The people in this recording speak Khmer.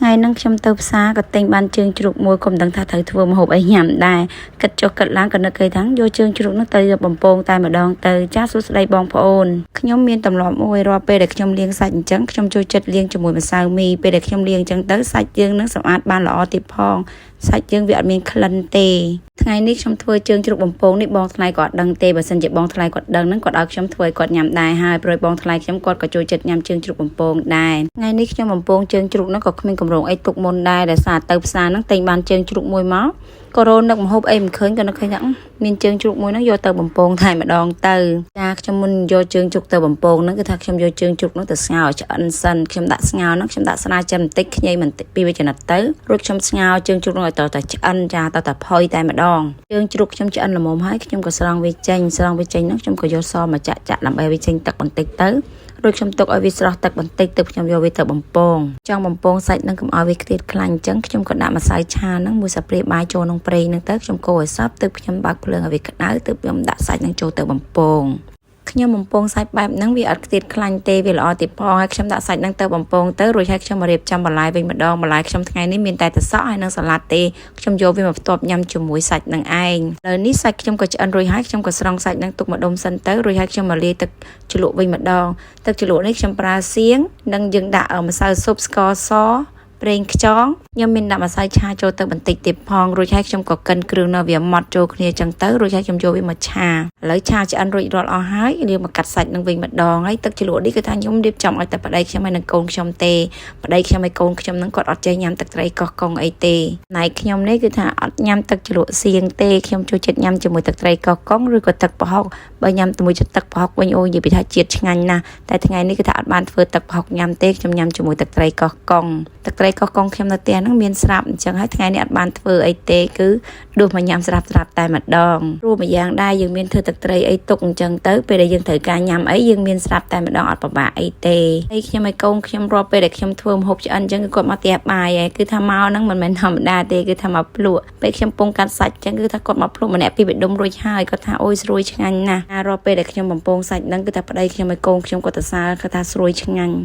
ថ្ងៃហ្នឹងខ្ញុំទៅផ្សារក៏ទិញបានជើងជ្រូកមួយក៏មិនដឹងថាត្រូវធ្វើម្ហូបអីញ៉ាំដែរគិតចុះគិតឡើងក៏នឹកឃើញថាយកជើងជ្រូកនោះទៅបំពងតែម្ដងទៅចាសួស្តីបងប្អូនខ្ញុំមានទម្លាប់មួយរាល់ពេលដែលខ្ញុំលាងសាច់អញ្ចឹងខ្ញុំចូលចិត្តលាងជាមួយម្សៅមីពេលដែលខ្ញុំលាងអញ្ចឹងទៅសាច់យើងនឹងសម្អាតបានល្អទៀតផងសាច់យើងវាអត់មានក្លិនទេថ្ងៃនេះខ្ញុំធ្វើជើងជ្រូកបំពងនេះបងថ្លៃក៏អត់ដឹងទេបើសិនជាបងថ្លៃគាត់ដឹងហ្នឹងគាត់ឲ្យខ្ញុំធ្វើឲ្យគាត់ញ៉ាំដែរហើយព្រោះបងថ្លៃខ្ញុំគាត់ក៏ចូលចិត្តញ៉ាំជើងជ្រូកបំពងដែរថ្ងៃនេះខ្ញុំបំពងជើងជ្រូកហ្នឹងក៏គ្មានកម្រងអីទុកមុនដែរដោយសារទៅផ្សារហ្នឹងទិញបានជើងជ្រូកមួយមកក៏រនឹកម្ហូបអីមិនឃើញក៏នឹកឃើញថាមានជើងជ្រូកមួយហ្នឹងយកទៅបំពងថែម្ដងទៅចាខ្ញុំមុនយកជើងជ្រូកទៅបំពងហ្នឹងគឺថាខ្ញុំយកជើងជ្រូកហ្នឹងទៅស្ងោរឲ្យឆ្អិនសិនខ្ញុំដាក់ស្ងោរហ្នឹងខ្ញុំដាក់ស្រាចិនបន្តិចខ្ញីបន្តិចពីវាចំណិតទៅរួចខ្ញុំស្ងោរជើងជ្រូកហ្នឹងឲ្យតតែឆ្អិនចាតតែផុយតែម្ដងជើងជ្រូកខ្ញុំឆ្អិនល្មមហើយខ្ញុំក៏ស្រង់វាចេញស្រង់វាចេញហ្នឹងខ្ញុំក៏យកសមកចាក់ចាក់ដើម្បីវាចេញទឹកបន្តិចទៅរួចខ្ញុំទុកឲ្យវាស្រស់ទឹកបន្តិចទើបខ្ញុំយកវាទៅបំពងចង់បំពងសាច់នឹងកុំឲ្យវាខ្ទាតខ្លាញ់អញ្ចឹងខ្ញុំក៏ដាក់ម្សៅឆាហ្នឹងមួយស្លាបព្រាបាយចូលក្នុងប្រេងហ្នឹងទៅខ្ញុំកូរឲ្យសព្វទើបខ្ញុំបើកភ្លើងឲ្យវាក្តៅទើបខ្ញុំដាក់សាច់ហ្នឹងចូលទៅបំពងខ្ញុំបំពងសាច់បែបហ្នឹងវាអត់ខ្ទាតខ្លាញ់ទេវាល្អទៀតផងហើយខ្ញុំដាក់សាច់ហ្នឹងទៅបំពងទៅរួចហើយខ្ញុំមករៀបចំបន្លែវិញម្ដងបន្លែខ្ញុំថ្ងៃនេះមានតែត្រសក់ហើយនិងសាឡាត់ទេខ្ញុំយកវាមកផ្ទាប់ញ៉ាំជាមួយសាច់នឹងឯងឥឡូវនេះសាច់ខ្ញុំក៏ឆ្អិនរួចហើយខ្ញុំក៏ស្រង់សាច់ហ្នឹងទុកម្ដុំសិនទៅរួចហើយខ្ញុំមកលាយទឹកជ្រលក់វិញម្ដងទឹកជ្រលក់នេះខ្ញុំប្រើសៀងនិងយើងដាក់ម្សៅស៊ុបស្ករសប្រេងខ្យងខ្ញុំមានដាក់ម្សៅឆាចូលទៅបន្តិចទៀតផងរួចហើយខ្ញុំក៏កិនគ្រឿងនៅវាម៉ត់ចូលគ្នាចឹងទៅរួចហើយខ្ញុំយកវាមកឆាឥឡូវឆាឆ្អិនរួចរាល់អស់ហើយរៀបមកកាត់សាច់នឹងវិញម្ដងហើយទឹកជ្រលក់នេះគឺថាខ្ញុំរៀបចំឲ្យតែប្តីខ្ញុំហើយនិងកូនខ្ញុំទេប្តីខ្ញុំហើយកូនខ្ញុំនឹងគាត់អត់ចេះញ៉ាំទឹកត្រីកោះកុងអីទេណៃខ្ញុំនេះគឺថាអត់ញ៉ាំទឹកជ្រលក់សៀងទេខ្ញុំចូលចិត្តញ៉ាំជាមួយទឹកត្រីកោះកុងឬក៏ទឹកប្រហុកបើញ៉ាំជាមួយទឹកប្រហុកវិញអូនិយាយពីថាជាតិឆ្ងាញ់ណាស់តែថ្ងៃនេះគឺថាអត់បានធ្វើទឹកប្រហុកញ៉ាំទេខ្ញុំញ៉ាំជាមួយទឹកត្រីកោះកុងទឹកត្រីកោះកុងខ្ញុំនៅផ្ទះហ្នឹងមានស្រាប់អញ្ចឹងហើយថ្ងៃនេះអត់បានធ្វើអីទេគឺដួសមកញ៉ាំស្រាប់ស្រាប់តែម្ដងព្រោះម្យ៉ាងដែរយើងមានធ្វើទឹកត្រីអីទុកអញ្ចឹងទៅពេលដែលយើងត្រូវការញ៉ាំអីយើងមានស្រាប់តែម្ដងអត់ពិបាកអីទេហើយខ្ញុំឲ្យកូនខ្ញុំរាល់ពេលដែលខ្ញុំធ្វើម្ហូបឆ្អិនអញ្ចឹងគឺគាត់មកផ្ទះបាយហើយគឺថាមកហ្នឹងមិនមែនធម្មតាទេគឺថាមកភ្លក់ពេលខ្ញុំពងកាត់សាច់អញ្ចឹងគឺថាគាត់មកភ្លក់ម្នាក់ពីរបដុំរួចហើយគាត់ថាអូយស្រួយឆ្ងាញ់ណាស់រាល់ពេលដែលខ្ញុំបំពងសាច់ហ្នឹងគឺថាប្តីខ្ញុំឲ្យកូនខ្ញុំគាត់ទៅសើគាត់ថាស្រួយឆ្ងាញ់។